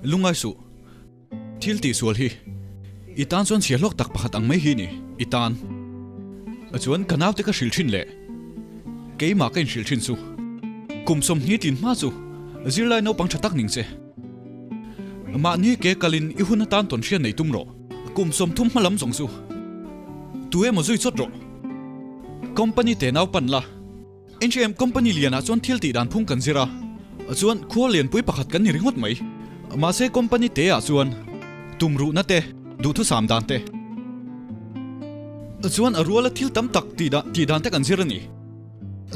Lungngai suh. Thil tihsual hi i tan chuan chhia hlawk tak pakhat ang mai hi ni i tan. Chuan ka naute ka hrilh thin leh keimah ka inhrilh thin chu kum 20 tlin hma chu zirlai naupang tha tak ning che. Mahni ke kalin i hun atan tawn hriat nei tum rawh. Kum 30 hma lam zawng chu tu emaw zui chawt rawh. Company te nau pan la. NGM company lianah chuan thil tih dan phung kan zir a, chuan khua lianpui pakhat kan ni ringawt mai. Mahse company te ah chuan tumruhna te, duhthusam dan te, chuan a ruala thil tam tak tih dan tih dan te kan zir a ni.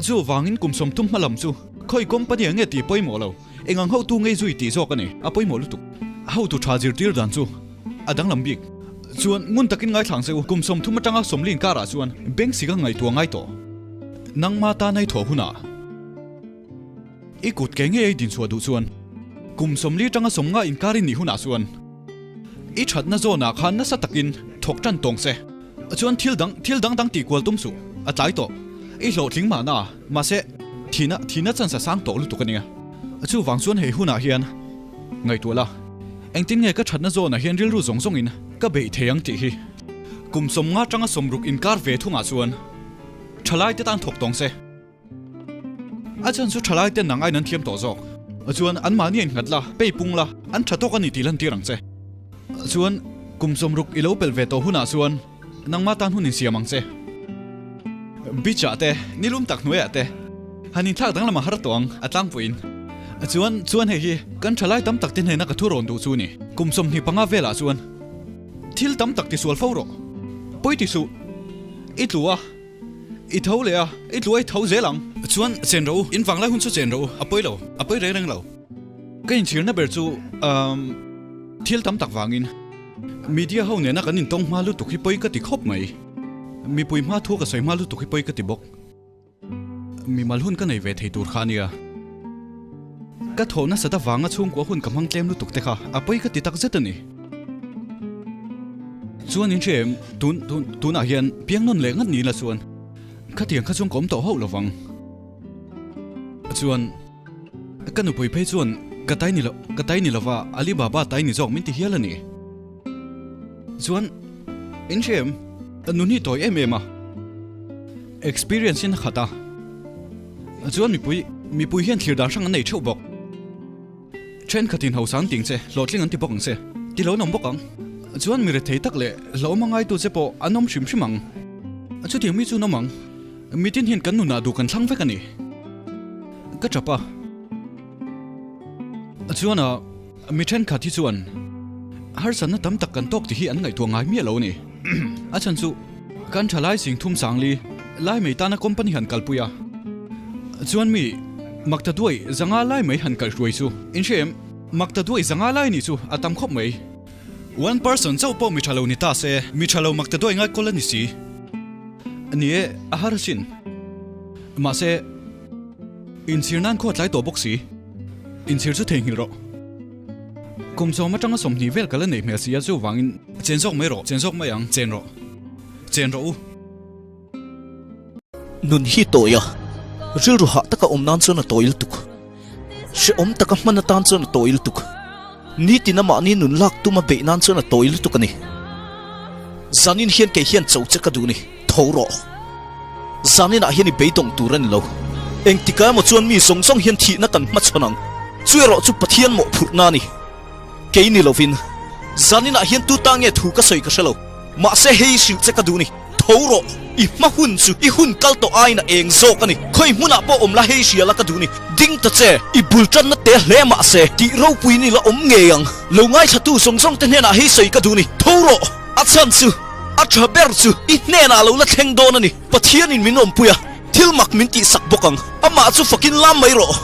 Chuvangin kum 30 hma lam chu khawi company ah nge tih pawimawh lo, eng ang hotu ngei zui tih zawk a ni, a pawimawh lutuk. Hotu tha zirtir dan chu a danglam bik. Chuan ngun takin ngaithlang che u, kum 30 atanga 40 inkarah chuan bank sika ngaihtuah ngai tawh. Nangma tan ei thawh hunah i kut ke ngei ei dinchhuah duh chuan kum 40 atanga 50 inkar i nih hunah chuan i thatna zawnah khan nasa takin thawk tan tawng che. Chuan thil dang thil dang dang tih kual tum suh, a tlai tawh. I hlawhtling mahna, mahse thihna thihna chance a sang tawh lutuk a nia. Chuvang chuan hei hunah hian ngaihtuah la, engtin nge ka thatna zawnah hian rilru zawng zawngin ka beih thei ang tih hi. Kum 50 atanga 60 inkar ve thungah chuan thalai te tan thawk tawng se. A chhan chu thalai ten nang aiin an thiam tawh zawk. Chuan anmahni a innghat la, pei pung la, an tha tawk a ni tih lantir ang che. Chuan kum 60 i lo pel ve tawh hunah chuan nangmah tan hun insiam ang che. Beach ah te, nilum tak hnuaiah te han inthlak danglam a har tawh ang a tlangpuiin. Chuan chuan hei hi kan thalai tam tak te hnena ka thu rawn duh chu ni. Kum 25 velah chuan thil tam tak tisual fo rawh. Pawi ti suh. I tlu a. I tho leh a, i tlu a i tho zel ang. Chuan chen rawh u, in vanglai hun chu chen rawh u, a pawi lo, a pawi reng reng lo. Ka inchhirna ber chu umm thil tam tak vangin media ho nena kan intawng hma lutuk hi pawi ka ti khawp mai. Mipui hma thu ka sawi hma lutuk hi pawi ka ti bawk. Mimal hun ka nei ve thei tur kha a nia. Ka thawh nasat avanga chhungkua hun ka hmang tlem lutuk te kha a pawi ka ti tak zet a ni. Chuan in hre em, tun tun tunah hian piang nawn leh ngat ni la chuan khatiang kha chuan ka awm tawh hauh lovang. Chuan ka nupui phei chuan ka tai ni lo ka tai ni lova Alibaba tai ni zawk min ti hial a ni. Chuan in hre em, nun hi tawi em em a, experience in a khat a, chuan mipui mipui hian thlir dan hrang an nei theuh bawk. Thenkhatin hausa an ting che, hlawhtling an ti bawk ang che, ti lo an awm bawk ang. Chuan mi rethei tak leh hlauhawm a ngaitu che pawh an awm hrim hrim ang. Chutiang mi chu an awm ang. Mitin hian kan nunah duh kan thlang vek a ni. Ka tap a. Chuan a mi thenkhat hi chuan harsatna tam tak kan tawk tih hi an ngaihtuah ngai miah lo a ni. A chhan chu kan tha lai sing thum sangli lai mai tana company han kalpui a. Chuan mi Makta duai zanga lai mai han kalhruai chu in hre em? Makta duai zanga lai nih chu a tam khawp mai. One person chauh pawh mi tha lo ni ta se, mi tha lo makta duai ngai kawl a ni si. Ni e, a har asin. Mahse, inchhir nan khaw tlai tawh bawk si. Inchhir chu theihnghilh rawh. Kum 10 atanga 20 vel ka la neih hmel si a chuvangin chen zawk mai rawh, chen zawk mai ang, chen rawh. Chen rawh u. Nun hi tawi a, rilru hah taka awm nan chuan a tawi lutuk. Hrehawm taka hman atan chuan a tawi lutuk. Nitin a mahni nun lak tuma beih nan chuan a tawi lutuk a ni. Zanin hian kei hian cho che ka duh ni, tho rawh. Zaninah hian i beidawng tur a ni lo. Engtikah emaw chuan mi zawng zawng hian thihna kan hmachhawn ang. Chu erawh chu Pathian mawhphurhna a ni. Kei ni lovin, zaninah hian tu ta nge thu ka sawi ka hre lo. Mahse hei hrilh che ka duh ni. Tho rawh, i hma hun chu i hun kal tawh aiin a eng zawk a ni. Khawi hmunah pawh awm la hei hria la ka duh ni. Ding ta che, i bul tanna te hle mahse tih ropui ni la awm ngei ang. Lo ngaithlatu zawng zawng te hnenah hei sawi ka duh ni. Tho rawh, a chhan chu a tha ber chu i hnenah lo la thleng dawn a ni. Pathianin min awmpui a, thil mak min tihsak bawk ang. Amah chu fakin lam mai rawh.